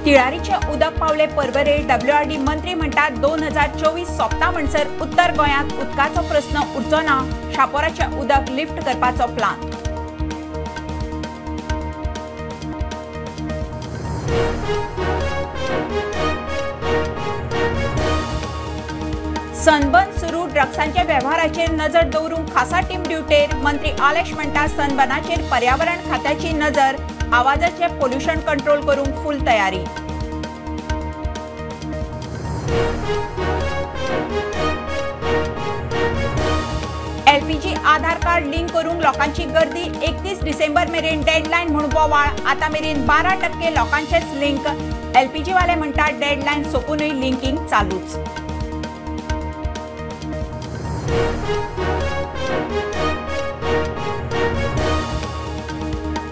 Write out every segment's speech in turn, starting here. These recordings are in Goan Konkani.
तिळारीचें उदक पावले परवरे डब्ल्यूआरडी मंत्री म्हणटात 2024 सोंपता म्हणसर उत्तर गोंयांत उदकाचो प्रस्न उरचो ना, शापोराचें उदक लिफ्ट करपाचो प्लान। सनबर्न सुरू, ड्रग्सांच्या वेव्हाराचेर नजर दवरूंक खासा टीम ड्युटेर, मंत्री आलेश म्हणटा सनबर्नाचेर पर्यावरण खात्याची नजर, आवाजाचे पोल्युशन कंट्रोल करूंक फुल तयारी। एलपीजी आधार कार्ड लिंक करूंक लोकांची गर्दी, 31 डिसेंबर मेरेन डेडलायन म्हूण बोवाळ, आतां मेरेन 12% लोकांचेच लिंक, एलपीजी वाले म्हणटात डेडलायन सोंपुनूय लिंकिंग चालूच।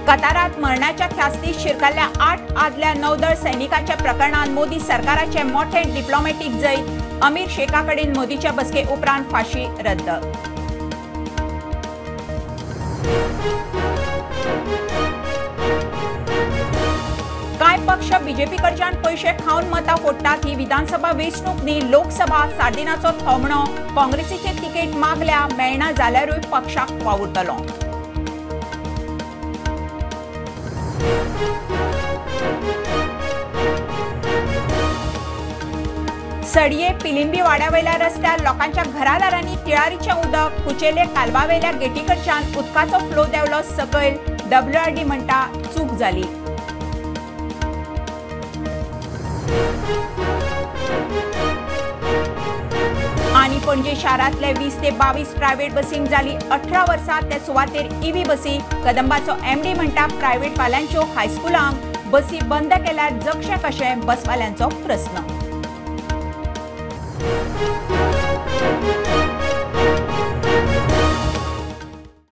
कतारात मरणाच्या ख्यास्तीत शिरकल्ल्या 8 आदल्या नौदळ सैनिकांच्या प्रकरणात मोदी सरकाराचे मोठे डिप्लोमॅटिक जैत, अमीर शेखाकडेन मोदीच्या बसके उपरांत फाशी रद्द। कांय पक्ष बीजेपी कडच्यान पयशे खावन मतां फोडटात ही विधानसभा वेंचणूक न्ही, लोकसभा, सार्दिनाचो थोमणो, काँग्रेसीचे तिकेट मागल्या मेळना जाल्यारूय पक्षाक वावुरतलो। सडये पिलिंबी वाड्यावेल्या रस्त्यार लोकांच्या घरादारांनी तिळारीचें उदक, कुचेले कालवावेल्या गेटीकडच्यान उदकाचो फ्लो देंवलो सकयल, डब्ल्यूआरडी म्हणटा चूक जाली। आनी पणजे शारांतले 20 ते 22 प्रायव्हेट बसींक जाली 18 वर्सां ते सुवातेर ईव्ही बसी, कदंबाचो एमडी म्हणटा प्रायव्हेटवाल्यांच्यो हायस्कुलांक बसी बंद केल्यार जगशें कशें, बसवाल्यांचो प्रस्न।